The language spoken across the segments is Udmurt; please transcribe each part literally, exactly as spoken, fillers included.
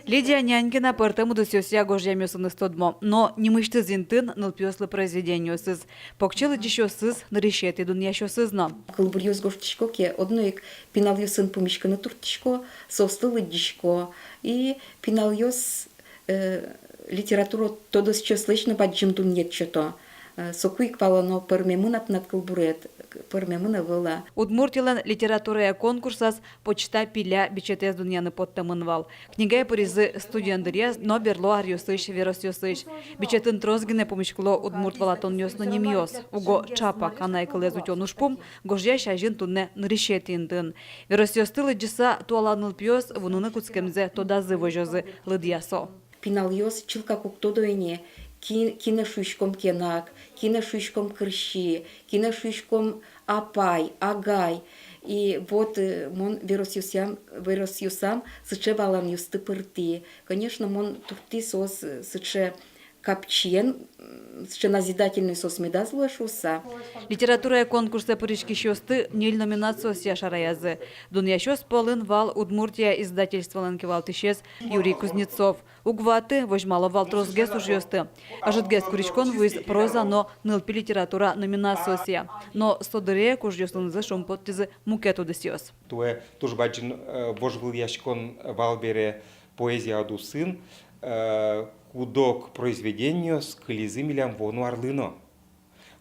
Лидия Нянькина пӧртэм удысъёсъя гожъямъёсыныз тодмо, но нимысьтыз интыын нылпиослы произведениосыз, покчи лыдӟисьёсыз, нырысетӥ дунъясьёсыз но. Кылбуръёс гожтӥсько ке, одно ик пиналъёсын пумиськыны турттӥсько, соосты лыдӟисько. И пиналъёс, э, литература тодосчиослэсь но бадӟым дунъет сёто. Э, соку ик валано, пӧрмемын-а тынад кылбурет, пӧрмемын-а, ӧвӧл-а. Удмуртилэн литературая конкурсаз «Почта пиля» бичетэз дунъяны поттэмын вал. Книгае пыризы студент дыръяз но берло аръёсысь веросъёсысь. Бичетын трос гинэ пумиськыло удмурт валатонъёс но нимъёс. Уго ӵапак анай кылэз утён ужпум гожъясь азьын туннэ нырысетӥ интыын. Веросъёсты лыдӟыса, туала нылпиос вуныны кутскемзэ тодазы возёзы, лыдъя со. Пиналъёс чылкак уг тодо ини, ки-, кинэ шуиськом кенак, кинэ шуиськом кырси, кинэ шуиськом апай, агай. И вот, э, мон веросъёсам, веросъёсам сыӵе валанъёсты пыртӥ. Конечно, мон турттӥ соос, э, сыӵе капчиен, м, сыӵе назидательной соос медаз луэ шуыса. Литературая конкурсэ пыриськисьёсты ньыль номинациосъя шараязы. Дунъясьёс пӧлын вал «Удмуртия» издательстволэн кивалтӥсез Юрий Кузнецов. Уг ваты, возьмало вал тросгес ужъёсты. Ӧжытгес куриськон вуиз проза но нылпи литература номинациосъя. Но со дыре ик ужъёсынызы шумпоттӥзы мукет удысъёс. Туэ туж бадӟым, э, вожвылъяськон вал бере поэзия удысын, э, куд-ог произведениос кылизы милям вуоно арлы но.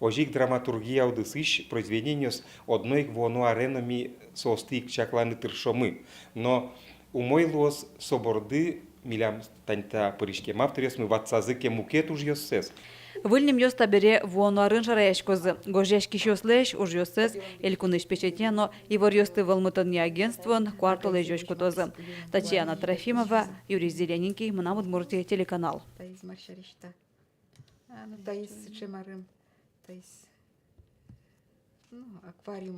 Озьы ик драматургия удысысь произведениос одно ик вуоно аре но ми соосты ик чакланы тыршомы. Но умой луоз, со борды милям тани та пыриськем авторъёсмы ватсазы ке мукет ужъёссэс. Выль нимъёс табере вуоно арын шараяськозы. Гожъяськисьёслэсь ужъёссэс элькунысь печатья но иворъёсты вӧлмытонъя агентствоын куартолэзёзь кутозы. Татьяна Трофимова, Юрий Зелененький, «Мынам Удмуртие» телеканал. Таиз мар сярысь-то? А, ну, таиз сыӵе марым, таиз, ну, аквариум.